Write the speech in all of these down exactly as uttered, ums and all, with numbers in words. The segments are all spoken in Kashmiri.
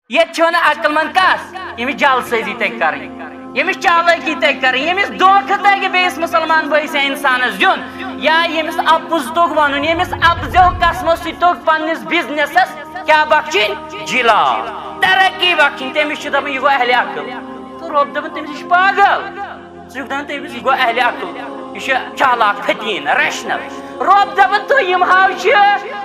ییٚتہِ چھِ وَنان عقل مند کَس؟ ییٚمِس جعل سٲزی تَگہِ کَرٕنۍ، ییٚمِس چالٲکی تَگہِ کَرٕنۍ، ییٚمِس دھوکہٕ تَگہِ بیٚیِس مُسلمان بٲیِس یا اِنسانَس دیُن، یا ییٚمِس اَپُز توٚگ وَنُن، ییٚمِس اَپزیو قسمو سۭتۍ توٚگ پنٛنِس بِزنِسَس کیٛاہ بخشِنۍ؟ جِلال، ترقی بخشِنۍ، تٔمِس چھِ دَپان، یہِ گوٚو اہلِ عقل۔ تہٕ رۄب دَپان، تٔمِس، یہِ چھُ پاگل۔ ژٕ چھُکھ دَپان تٔمِس، یہِ گوٚو اہلِ عقل، یہِ چھُ چالاک، فتیٖن، ریشنل۔ رۄب دَپان، تُہۍ یِم ہاو چھِ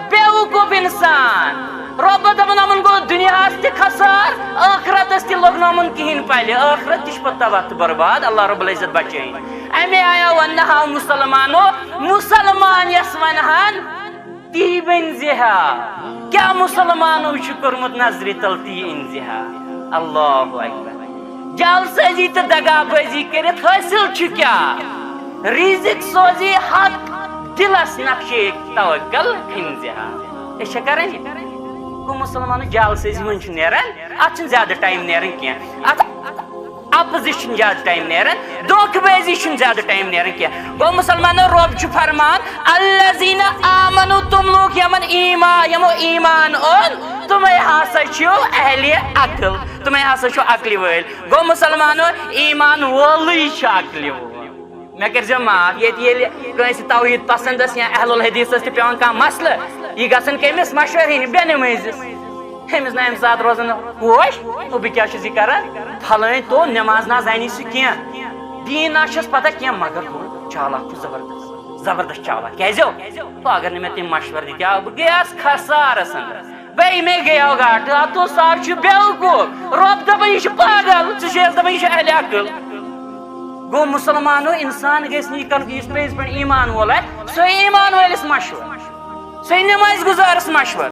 بیوقوٗف اِنسان۔ رۄب دَپان، یِمَن گوٚو دُنیاہَس تہِ خسار، ٲخرتَس تہِ لوٚگ نہٕ یِمَن کِہیٖنۍ پَلہِ۔ ٲخرت تہِ چھِ پَتہٕ تَباہ تہٕ برباد، اللہ رب العزت بچٲیِن۔ اَمے آیا وَننہٕ ہاو مُسلمانو، مُسلمان یَس وَنہَن، تی ؤنۍ زِ ہا، کیٛاہ مُسلمانو چھُ کوٚرمُت نظرِ تل، تی أنۍ زِ ہا۔ اللہ اکبر۔ جعل سٲزی تہٕ دغا بٲزی کٔرِتھ حٲصِل چھُ کیٛاہ؟ رِزِق سوزی حق، دِلس نقشے توکل کھٔنۍ زِ ہا۔ أسۍ چھا کران یہِ؟ گوٚو مُسلمانو جعل سٲزی منٛز چھُ نیران، اتھ چھُنہٕ زیادٕ ٹایم نیران کینٛہہ۔ اتھ اپوزِشن زیادٕ ٹایم نیران، دھوکہٕ بٲزی چھُنہٕ زیادٕ ٹایم نیران کینٛہہ۔ گوٚو مُسلمانو، رۄب چھُ فرمان، الذین آمنو، تِم لوٗکھ یِمن ایمان، یِمو ایمان اوٚن، تِمے ہسا چھِو اہلِ عقل، تِمے ہسا چھِو عقلہِ وٲلۍ۔ گوٚو مُسلمانو، ایمان وولٕے چھُ عقلہِ وول۔ مےٚ کٔرۍزیو معاف، ییٚتہِ ییٚلہِ کٲنٛسہِ توحیٖد پسنٛدس یا اہل الحدیثس تہِ پٮ۪وان کانٛہہ مسلہٕ، یہِ گژھن کٔمِس؟ مشورٕ ہیٚنہِ بے نمٲزِس۔ أمِس نہٕ اَمہِ ساتہٕ روزان ہوش، تو بہٕ کیٛاہ چھُس یہِ کران؟ پھلٲنۍ تو نماز نہ زانی سُہ کینٛہہ، دیٖن نہ چھُس پتہ کینٛہہ، مگر گوٚو چالاک چھُ زبردست، زبردست چالاک۔ کیٛازِ ہو؟ تو اگر نہٕ مےٚ تٔمۍ مشورٕ دِتہِ ہا، بہٕ گٔیاس خسارس اندر۔ بے مے گٔیاو گاٹہٕ، اتھ تو صاحب چھُ بیوقوٗف۔ رۄب دپان، یہِ چھُ پاگل، ژٕ چھُ یس دپان، یہِ چھُ اہلِ عقل۔ گوٚو مُسلمانو، انسان گژھِ نہٕ یہِ کرُن، یُس پٔزۍ پٲٹھۍ ایمان وول آسہِ، سُہ ایمان وٲلِس مشورٕ، سُہ نماز گُزارس مشورٕ۔